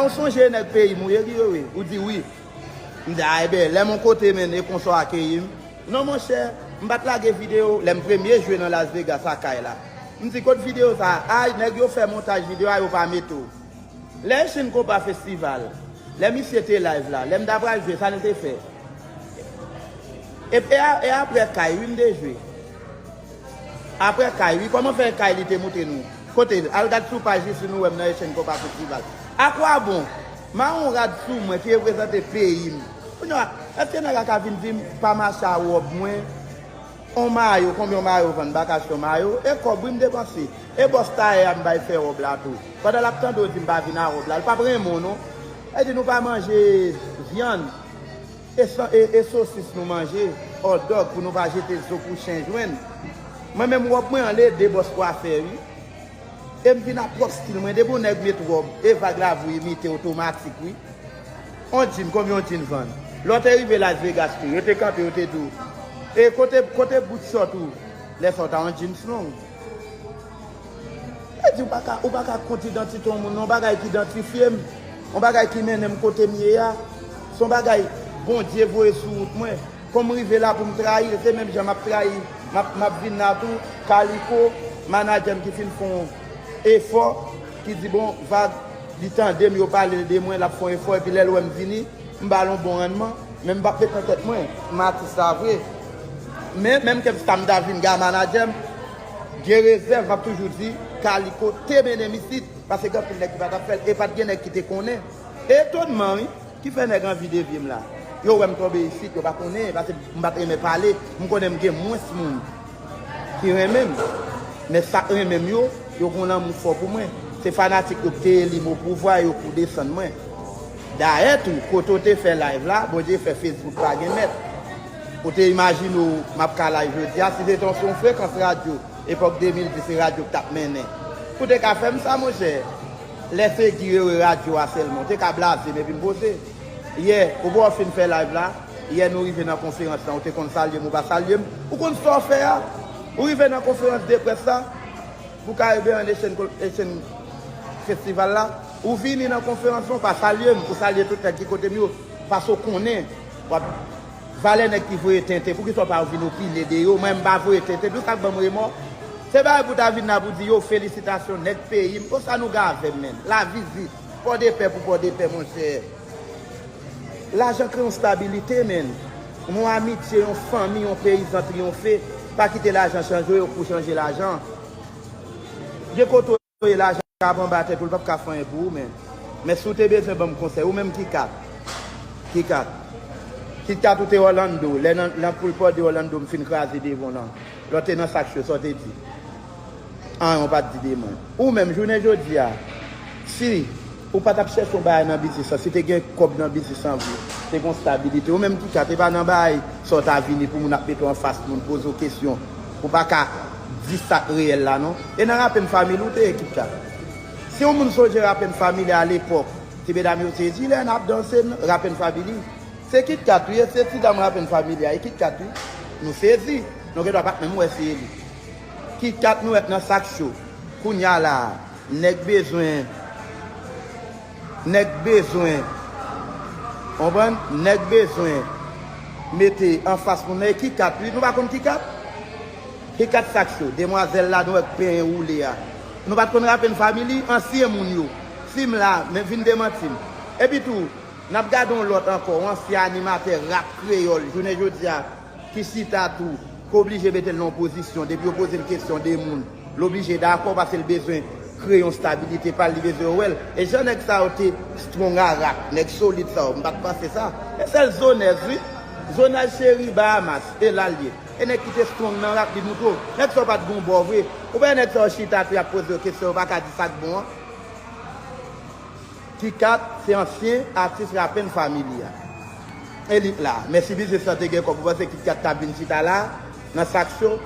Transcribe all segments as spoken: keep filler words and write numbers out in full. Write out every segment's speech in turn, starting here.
ou sonje nèg peyi m ou ye, Guy Wewe? Ou di wi. M di, a, ebyen, lè m yon kote, menn, e konsa w akeyi m. Non, monchè, m pa t lage videyo lè m premye jwe nan Las Vegas a kay la. M di, kot videyo sa a? Ay, nèg yo fè montaj videyo a, yo pa mete w. Lè Echenn Konpa Festival, lè misye te live la, lè m ta pral jwe, sa n te fè? E, e, a- e apre kay, wi, m te jwe. Apre kay, wi, kòman fè kay li te moute nou? Kote l? Al gad sou paj li si nou wè m nan Echenn Konpa Festival. Akwabon? M a yon rad sou mwen ki reprezante peyi m. Kounye a, èske nèg la ka vin di m pa mache a wòb mwen? On mayo, konbyen on mayo vann? M pa ka achte on mayo. E kòb, wi, m depanse. E bòs tayè a m bay fè wòb la tou. Pandan l ap tande w di m pa vin a wòb la, l p ap renmen w non. E di nou pa manje vyann. E, san- e, e sosis nou manje, hot dog pou nou pa jete zo pou chen jwenn. Mwen menm wòb mwen anle de bòs kwafè wi. E m vin ak pwòp stil mwen, depi yon nèg met wòb, e vag la vou imite otomatik wi. On djin, konbyen on djin vann? Lè w te rive Las Vegas tou, yo te kanpe, yo te di w, e kote, kote bout short ou? Lè sa w ta on djins long. E di, ou pa ka, ou pa ka kont idantite yon moun, non, yon bagay ki idantifye m, yon bagay ki mennen m kote m ye a, se yon bagay Bondye voye sou wout mwen. Kòm m rive la pou m trayi l, se menm jan m ap trayi, m ap, m ap vin la tou, Kaliko, manadjè m ki fin fè yon efò, ki di, bon, vag, li tande m, yo pale l de mwen, l ap fè yon efò, epi lè l wè m vini, m ba l yon bon rannman, men m p ap met nan tèt mwen, m atis la vre. Men, menm ke sa m ta vin ga manadjè m, gen rezèv, m ap toujou di, Kaliko te mennen m isit, paske gen anpil nèg ki pa t ap fè l, e pa t gen nèg ki te konnen. Etonman, wi, ki fè nèg anvi devye m la. Yo wè m tonbe isit, yo pa konnen, paske m pa t renmen pale, m konnen m gen mwens moun ki renmen m. Men sa k renmen m yo, yo gon lanmou fò pou mwen. Se fanatik yo ki te eli m o pouvwa, yo pou desann mwen. Dayè tou, kote w te fè live la, Bondye fè Facebook pa gen mèt. Ou te imajine w m ap ka live jodi a, si se te yon, se yon frekans radyo, epòk de mil dis, se radyo k t ap mennen. Ou te ka fè m sa, monchè. Lè se Guy Wewe radyo a sèlman, ou te ka blaze m epi m poze. Yè, ou pa fin fè live la, yè nou rive nan konferans lan, ou te konn salye m, ou pa salye m, ou konn sa w fè a. Ou rive nan konferans de près la, pou Caribbean Haitian Col- Haitian Festival la, ou vini nan konferans lan, ou pa salye m, ou salye tout nèg ki kote m yo, paske w konnen, w ap, valè nèg ki voye tenten, poukisa w pa vin opine de yo, mwen m pa voye tenten, tou sa k ban m remò, se bagay pou ta vin la pou di yo felisitasyon nèg peyi m, konsa nou gen avè m menm, lavizit, Pòdepè pou Pòdepè, monchè. Lajan kreye yon stabilite, menn. Yon amitye, yon fanmi, yon peyizan triyonfe. Pa kite lajan chanje w, yo pou chanje lajan. Gen kote w ye, lajan k ap anba tèt ou, l p ap ka fè anyen pou ou, menn. Men si w te bezwen ban m konsèy, ou menm Kikat. Kikat. Kikat ou te Orlando, lè nan, nan poul pòde Orlando, m fin kraze devan w lan. Lè w te nan Sak Cho, sa w te di? Anyen w pa t di de mwen. Ou menm, jounen jodi a, si ou pa t ap chèche yon bagay nan biznis lan, si te gen kòb nan biznis lan vre, te gen yon stabilite. Ou menm Kikat, e pa nan bagay sa w ta vini pou moun ap mete w anfas moun, poze w kesyon. Ou pa ka di sa k reyèl la, non. E nan Rap and Family ou te ye, Kikat. Si yon moun sonje Rap and Family a lepòk, ti medam yo sezi lè n ap danse Rap and Family. Se Kikat wi, e se ti dam Rap and Family a, e Kikat wi. Nou sezi, nou gendwa pa t menm wè se li. Kikat nou wè k nan Sak Cho. Kounya la a, nèg bezwen, nèg bezwen, konprann? Nèg bezwen mete anfas moun nan, e Kikat wi, nou pa konn Kikat? Kikat Sak Cho, demwazèl la nou wè k penyen woule a. Nou pa t konn Rap and Family, ansyen moun yo. Si m la, men vin demanti m. Epi tou, n ap gade yon lòt ankò, yon ansyen animatè rap kreyòl, jounen jodi a, ki chita tou, k oblije mete l nan yon pozisyon, depi yo poze l kesyon de moun, l oblije dakò paske l bezwen kreye yon stabilite pa l, li bezwen wè l. E jan nèg sa yo te strong a rap, nèg solid sa yo, m pa t panse sa. E sèl Zonèz, wi. Zonèz Cheri, Bahamas, e l al ye. E nèg ki te strong nan rap, li moutre w. Nèg sa yo pa t gon bò vre. Ou pa wè nèg sa yo chita tou, y ap poze yo kesyon, yo pa ka di sa k bon an. Kikat se ansyen atis Rap and Family a. E li la. Men si biznis lan te gen kòb, ou panse Kikat t ap vin chita la, nan Sak Cho,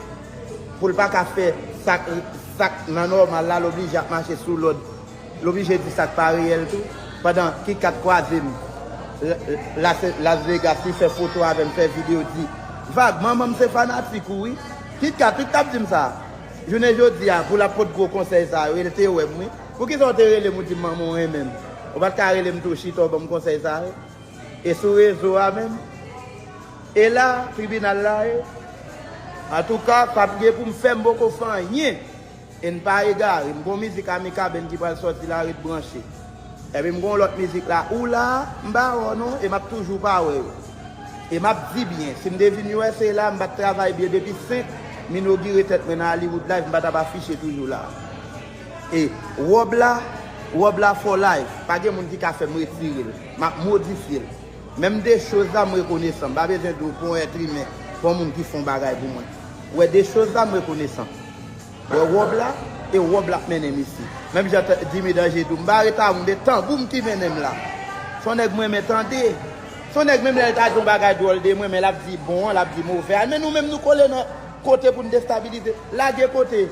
pou l pa ka fè sa k, sa k nan nòmal la, l oblije ap mache sou lòd. L oblije di sa k pa reyèl tou. Pandan Kikat kwaze m, L-, Las, Las Vegas, li fè foto avè m, fè videyo, di, Vag, manman m se fanatik ou wi. Kikat wi k t ap di m sa. Jounen jodi a, pou l ap pot gwo konsèy sa yo, e l te wè m wi. Poukisa w te rele m, ou di m manman w renmen m? Ou pa t ka rele m tou chita w ban m konsèy sa yo? E sou rezo a menm? E la, tribinal la ye? Antouka, sa p gen pou m fè, m poko fè anyen. E n pa egare, m gon mizik Ami Kaben ki pral sòti la, ret branche. Epi m gon lòt mizik la, ou la, m pa wè w non, e m ap toujou pa wè yo. E m ap di byen, si m te vin U S A la, m pa t travay byen depi senk, m inogire tèt mwen nan Hollywood Life, m pa t ap afiche toujou la. E wòb la, wòb la for life, pa gen moun ki ka fè m retire l, m ap modifye l. Menm de choz la, m rekonesan, m pa bezwen di w pou yon èt imen, pou yon moun ki fè yon bagay pou mwen. Ou wè, de choz la, m rekonesan. Wè wòb la, e wòb la k mennen m isi. Menm jan t-, Jimmy Danje di w, m pa ret a ou, m de tanbou m ki mennen m la. Se yon nèg mwen renmen tande. Se yon nèg menm lè l ta di yon bagay dwòl de mwen, men l ap di bon an, l ap di move an. Men nou menm nou kole nan kote pou n destabilize. Lage kote,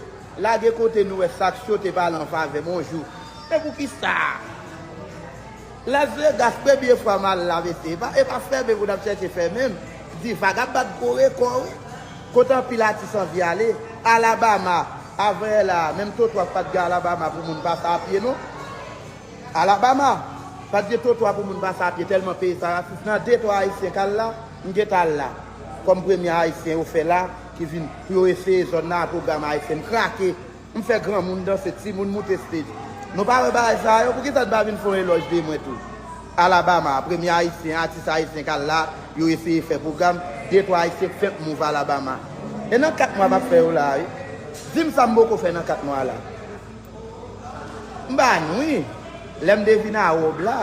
lage kote nou wè sa k syote pale an favè m yon jou. Men poukisa? Las Vegas, premye fwa m al la, mesye. E pa, e pa fèmen pou n ap chèche fèmen m. Divac ap bat gwo rekò, wi. Kote anpil atis anvi ale. Alabama, avan yè la, menm twotwa pa t gen Alabama pou moun pase a pye, non. Alabama, pa t gen twotwa pou moun pase a pye, tèlman peyi sa rasis. Nan de twa Ayisyen k al la, m gentan al la. Kòm premye Ayisyen yo fè la, ki vin pou yo eseye zòn nan a pwogram ayisyen. M krake. M fè granmoun danse, timoun moute stage. Nou pa wè bagay sa yo? Poukisa n pa vin fè yon elòj de mwen tou? Alabama, premye ayisyen, atis ayisyen k al la, yo eseye fè pwogram, de twa ayisyen k fenk mouv Alabama. E nan kat mwa m ap fè yo la, wi. Di m sa m poko fè nan kat mwa la. M pa nwi. Lè m te vin a wòb la,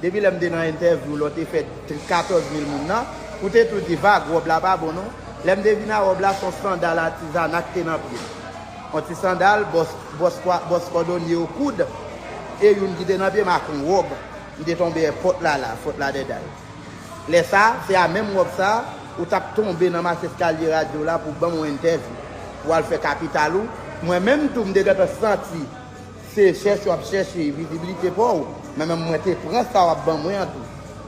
depi lè m te nan entèvyou lè w te fè katòz mil moun nan, ou te tou di vag, wòb la pa bon non. Lè m te vin a wòb la, se yon sandal atizana k te nan pye m. Yon ti sandal, bòs, bòs kwa-, bòs kòdonye yo koud, e youn ki te nan pye m ak yon wòb. M te tonbe èpòt la la, Fort Lauderdale. Lè sa, se a menm wòb sa, ou t ap tonbe nan mache eskalye radyo la pou ban m yon entèvyou, pou w al fè kapital ou. Mwen menm tou, m te gentan santi se chèche w ap chèche vizibilite pa w, men menm mwen te pran sa w ap ban mwen an tou.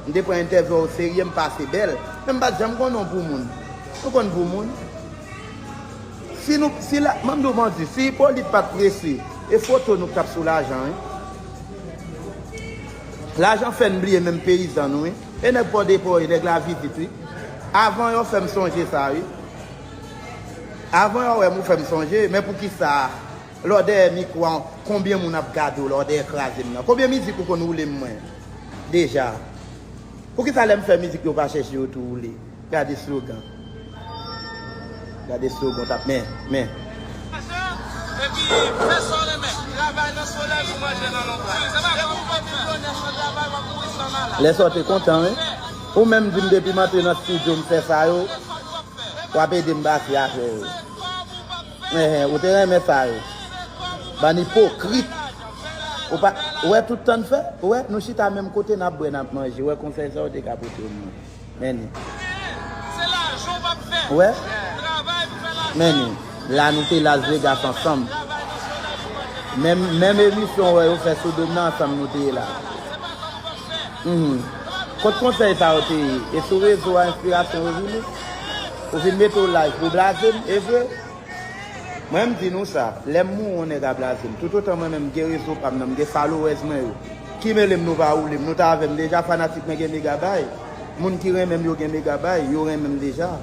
M te pran entèvyou a w oserye, m pase bèl, men m pa t janm konnen w pou moun. Ou konn pou moun? Si nou, si la, m ap di w manti, si Ipolit pa t prese, e foto nou k t ap sou lajan, wi. Lajan fè n bliye menm peyizan nou, wi. E nèg Pòdepò, e nèg Lavizit, wi. Avan yo fè m sonje sa, wi. Avan yo wè m, ou fè m sonje, men poukisa lè w dèyè mikwo a, konbyen moun ap gade w lè w dèyè kraze m nan? Konbyen mizik ou konn woule m mwen deja? Poukisa lè m fè mizik yo pa chèche yo tou woule? Gade slogan. Gade slogan t ap men, men. Epi, fè sa w renmen. Travay nan solèy pou manje nan lonbraj. Depi w vle milyonè san travay, w ap mouri san malad. Lè sa w te kontan, wi. Ou menm di m depi m antre nan estidyo m fè sa yo, w ap ede m pase afè yo. Enhen, ou te renmen sa yo. Bann ipokrit. Ou pa, ou wè tout tan n fè? Ou wè, nou chita menm kote n ap bwè, n ap manje. Ou wè konsèy sa yo te ka pote w mwen. Men li. Ou wè? Men li. La nou te Las Vegas ansanm. Menm, menm emisyon wè yo fè sou do m nan ansanm nou te ye la. Mhm. Kot konsèy sa yo te ye? E sou rezo a enspirasyon yo vini? Ou vin mete w live pou blaze m, e vre? Mwen m di nou sa, lè m mouri yon nèg a blaze m. Toutotan mwen menm m gen rezo pa m nan, m gen followers mwen yo. Ki mele m nou pa woule m, nou t avè m deja, fanatik mwen gen megabay. Moun ki renmen m yo gen megabay, yo renmen m deja.